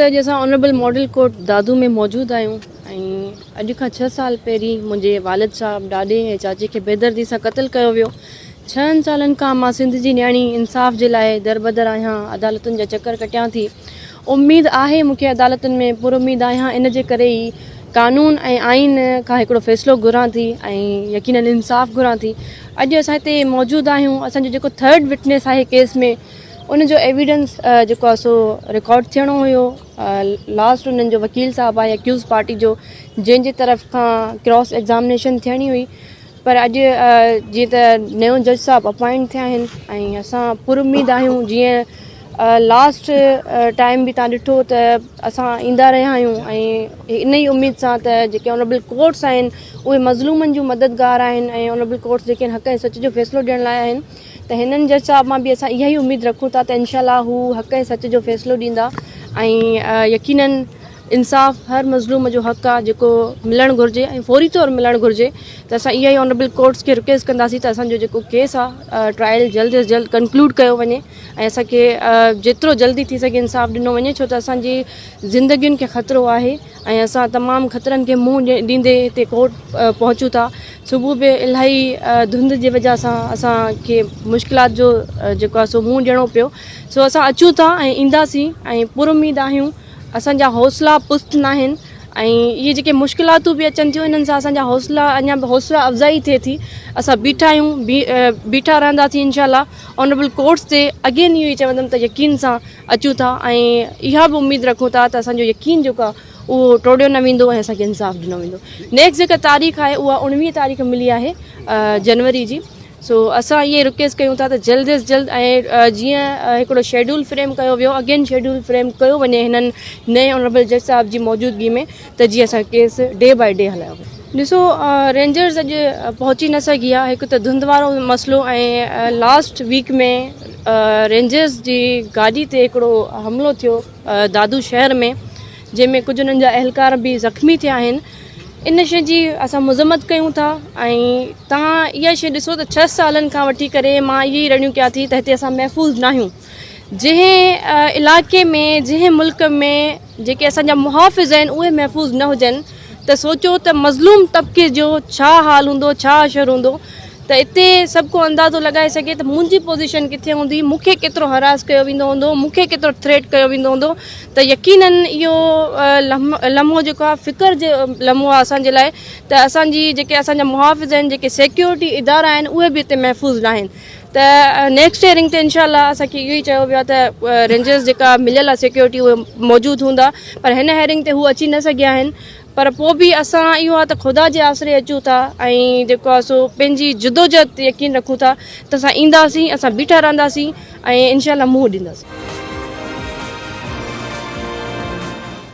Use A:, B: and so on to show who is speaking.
A: اڄ اسان honourable model court Dadu ۾ موجود آهيون ۽ اڄ کان ڇهه سال پهرين منهنجي والد صاحب ڏاڏي ۽ چاچي کي بيدردي سان قتل ڪيو ويو. ڇهن سالن کان مان سنڌ جي نياڻي انصاف جي لاء دربدر آهيان عدالتن جا چڪر ڪٽيان ٿي. اميد آهي مون کي عدالتن ۾ پر اميد آهيان ان جي ڪري ئي قانون ۽ آئين کان هڪڙو فيصلو گهران ٿي ۽ يقينن انصاف گهران ٿي. اڄ اسان هتي موجود آهيون اسان جو جيڪو ٿرڊ وٽنيس آهي ڪيس ۾ ان جو ايويڊنس جيڪو آهي سو رڪارڊ ٿيڻو هيو لاسٽ انهن جو وڪيل صاحب آهي اڪيوز پارٽي جو جنهن جي طرف کان ڪراس ايگزامنيشن ٿيڻي هئي پر اڄ جيئن ته نيو جج صاحب اپوائنٽ ٿيا آهن ۽ اسان پر اميد آهيون جيئن لاسٽ ٽائيم به تان ڏٺو ته اسان ايندا رهيا آهيون ۽ ان ئي اميد سان ته جيڪي آنريبل ڪورٽس آهن اهي مظلومن جون مددگار آهن ۽ آنريبل ڪورٽس جيڪي حق ۽ سچ جو فيصلو ڏيڻ لاء آهن ته هنن جج صاحب مان به اسان اها ئي اميد رکون ٿا ته انشاء الله هو حق ۽ سچ جو فيصلو ڏيندا ۽ يقينن انصاف هر مظلوم جو حق آهي جيڪو ملڻ گهرجي ۽ فوري طور ملڻ گهرجي ته اسان اها ئي آنريبل ڪورٽس کي رڪويسٽ ڪنداسين ته اسان جو جيڪو ڪيس آهي ٽرائل جلد از جلد ڪنڪلوڊ ڪيو وڃي ۽ اسان کي جيترو جلدي ٿي سگهي انصاف ڏنو وڃي ڇو ته اسان جي زندگين کي خطرو آهي ۽ اسان تمام خطرن کي منهن ڏيندي هتي ڪورٽ پهچون ٿا صبح به الاهي ڌنڌ جي وجه سان اسان کي مشڪلات جو جيڪو آهي سو منهن ڏيڻو پيو سو اسان اچون ٿا ۽ اينداسين ۽ پر اميد آهيون اسان جا حوصلا پست ناهن ۽ اهي جيڪي مشڪلاتون به اچن ٿيون انهن سان اسان جا حوصلا اڃا به حوصلا افزائي ٿئي ٿي اسان بيٺا آهيون بيٺا رهنداسين انشاء الله آنريبل ڪورٽس تي اگين اهو ئي چوندم ته يقين سان اچون ٿا ۽ اها به اميد رکون ٿا ته اسان جو يقين جيڪو آهي اهو ٽوڙيو نه ويندو ۽ اسان کي انصاف ڏنو ويندو. نيڪسٽ جيڪا تاريخ آهي اها 19 تاريخ ملي آهي جنوري جي سو اسان اهي رڪويسٽ ڪيون ٿا ته جلد از جلد ۽ جيئن هڪڙو شيڊول فريم ڪيو ويو اگين شيڊول فريم ڪيو وڃي هنن نئين آنريبل جج صاحب جي موجودگي ۾ ته جيئن اسان ڪيس ڊي باء ڊي هلايو وڃي. ڏسو رينجرز اڄ پهچي نه سگهي آهي هڪ ته ڌنڌ وارو مسئلو ۽ لاسٽ ويڪ ۾ رينجرز جي گاڏي تي هڪڙو حملو ٿيو دادو شهر ۾ جنهن ۾ ڪجهه انهن جا اهلڪار به زخمي ٿيا آهن ان شي جي اسان مذمت ڪيون ٿا ۽ توهان اها شي ڏسو ته ڇهه سالن کان وٺي ڪري مان اهي ئي رڙيون ڪيان ٿي ته هتي اسان محفوظ ناهيون جنهن علائقي ۾ جنهن ملڪ ۾ جيڪي اسان جا محافظ آهن اهي محفوظ نه هجن ته سوچو ته مظلوم طبقي جو ڇا حال هوندو ڇا حشر هوندو ته اتي سڀ ڪو اندازو لڳائي سگهي ته منهنجي پوزيشن ڪٿي هوندي مون کي ڪيترو هراس ڪيو ويندو هوندو مون کي ڪيترو ٿريٽ ڪيو ويندو هوندو ته يقينن اهو لمحو جيڪو آهي فڪر جو لمحو آهي اسان جي لاء ته اسان جي جيڪي اسان جا محافظ آهن جيڪي سيڪيورٽي ادارا آهن اهي به اتي محفوظ ناهن ته نيڪسٽ هيئرنگ تي انشاء الله اسان کي اهو ئي چيو ويو آهي ته رينجرز جيڪا مليل آهي سيڪيورٽي اهي موجود هوندا پر هن هيئرنگ تي هو اچي نه سگهيا آهن پر پوء به اسان اهو آهي ته خدا جي آسري اچون ٿا ۽ جيڪو آهي سو پنهنجي جدوجهد تي يقين رکون ٿا ته اسان اينداسين اسان بيٺا رهنداسين ۽ انشاء الله منهن ڏينداسين.